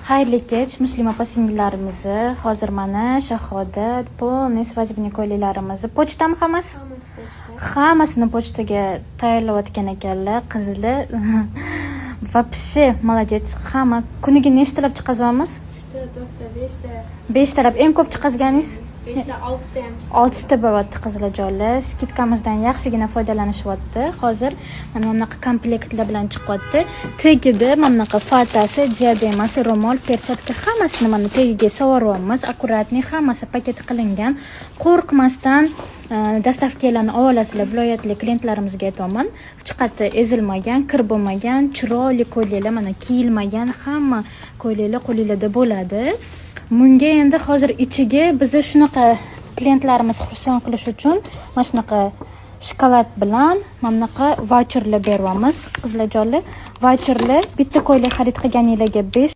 Xayrli kech, muslima opa singillarimizni. Hozir mana shahodat полный свадебный ko'ylaklarimizni pochtami hammasi? Hammasi pochta. Hammasini pochtaga tayyorlayotgan ekanlar qizlar. Вообще молодец. Hamma kuniga nechtalab chiqazyapmiz? Uchta, to'rtta, beshta. Beshtalab. Eng ko'p chiqazganingiz? Beshta, oltita ham chiqadi. Oltita bo'lyapti, qizlarjonlar. Скидка mizdan yaxshigina foydalanishyapti. Hozir mana bunaqa komplektlar bilan chiqyapti. Tagida mana bunaqa fatasi, diademasi, ro'mol, perchatka, hammasini mana tagiga sovoryapmiz. Аккуратный, hammasi paket qilingan. Qo'rqmasdan доставка larni olasizlar, viloyatli klientlarimizga aytyapman. Hech qayerda ezilmagan, kir bo'lmagan, chiroyli ko'ylaklar, mana kiyilmagan hamma ko'ylaklar qo'linglarda bo'ladi. Bunga endi hozir ichiga biza shunaqa klientlarimiz xursand qilish uchun mana shunaqa shokolad bilan mana bunaqa vaucherlar beryapmiz, qizlarjonlar. Vaucherlar bitta ko'ylak xarid qilganinglarga 5